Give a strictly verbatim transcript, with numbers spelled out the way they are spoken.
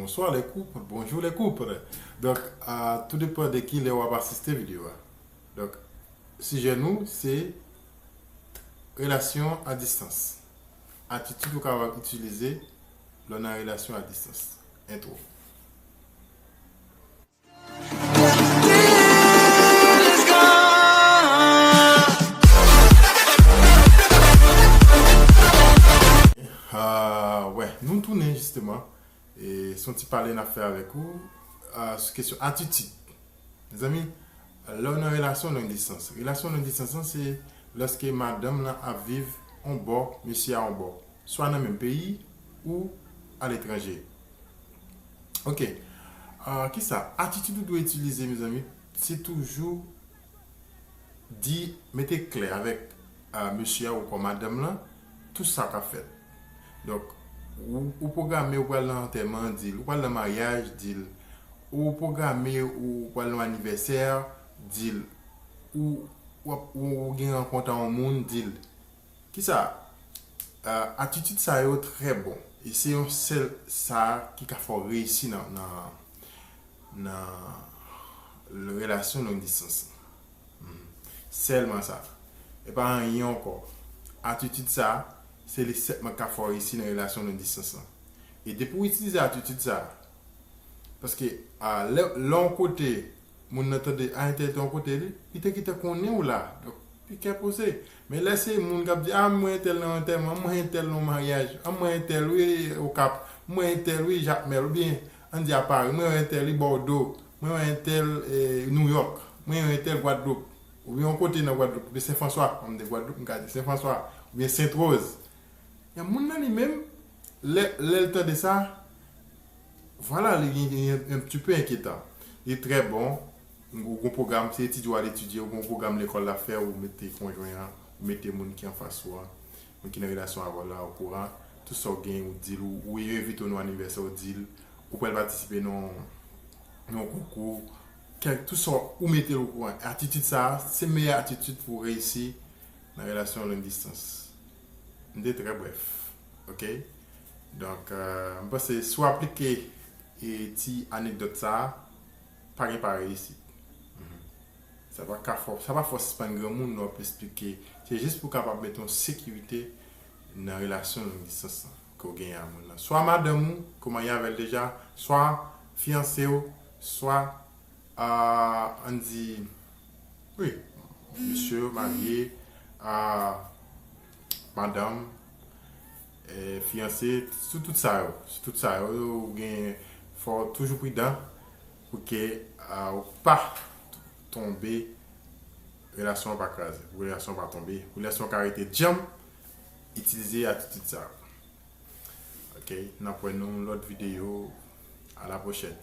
Bonsoir les couples, bonjour les couples. Donk, a, tou depan de ki lè w ap asiste videyo a. Donk, sijè nou se relasyon a distans. Atitid ou kapab itilize lè w nan relasyon a distans. Entwo. Ah, wè, nou tounen jisteman. E se yon ti pale n ap fè avèk ou, ah, sou kesyon atitid. Mezanmi, lè w nan relasyon long distans, relasyon long distans lan se lòske madanm lan ap viv on bò, mesye a on bò, swa nan menm peyi ou aletranje. Ok. Ah, kisa? Atitid ou dwe itilize, mezanmi, se toujou di, mete klè avèk, ah, mesye a ou kon madanm lan, tout sa k ap fèt. Donk, ou, ou pwograme ou pral nan antèman, di l, ou pral nan maryaj, di l, ou pwograme ou pral nan anivèsè, di l, ou, ou, ap- ou, ou gen rankont a yon moun, di l. Kisa? Ah, atitid sa yo trè bon. E se yon sèl sa ki ka fè w reyisi nan, nan, nan relasyon long distans lan. Hmm. Sèlman sa. E pa anyen ankò. Atitid sa, se li sèlman k ka fè w reyisi nan relasyon long distans lan. E depi w itilize atitid sa, paske, a, lè, lè yon kote, moun nan tande, a, entèl te yon kote, li, li te gentan konnen w la. Donk, li kè poze. Men lè se moun k ap di, a, mwen entèl nan antèman, mwen entèl nan maryaj, a, mwen entèl, wi, Okap, mwen entèl, wi, Jakmèl, oubyen, ann di a Pari, mwen entèl, wi, Bòdo, mwen entèl, e, Nouyòk, mwen entèl Gwadloup, oubyen yon kote nan Gwadloup, oubyen Sen Franswa, ann di Gwadloup, m ka di Sen Franswa, oubyen Sent Woz. Men moun nan li menm, lè, lè l tande sa, vwala, li gen, gen un petit peu inquiétant. Li trè bon, ou gon pwogram, se etidye w al etidye, ou gon pwogram lekòl l ap fè, ou mete konjwen an, ou mete moun ki anfas ou an, moun ki nan relasyon avè w la okouran, tout sa w gen, ou di l, ou, ou yo envite w nan anivèsè, ou di l, ou pral patisipe nan, nan konkou, kèk, tout sa w, ou mete l okouran. Atitid sa, se meyè atitid pou w reyisi nan relasyon long distans. M te trè brèf. Ok? Donk, euh, m panse si w aplike, e, ti anekdòt sa a, pa gen parèy isit. Mhm. Sa pa ka fò, sa pa fò sispann granmoun lè w ap esplike. Se jis pou w kapab mete yon sekirite nan relasyon long distans lan ke w genyen a moun nan. Swa madanm ou, ke w marye avè l deja, swa fiyanse w, swa, a, ann di, wi, mesye marye, a, madanm, e, fiyanse, sou tout sa yo, sou tout sa yo, ou gen, fò w toujou pridan pou ke, a, ou pa tonbe, relasyon an pa kraze, pou relasyon an pa tonbe, pou relasyon an ka rete djanm, itilize atitid sa yo. Ok, n ap wè nou lòt videyo. À la prochaine.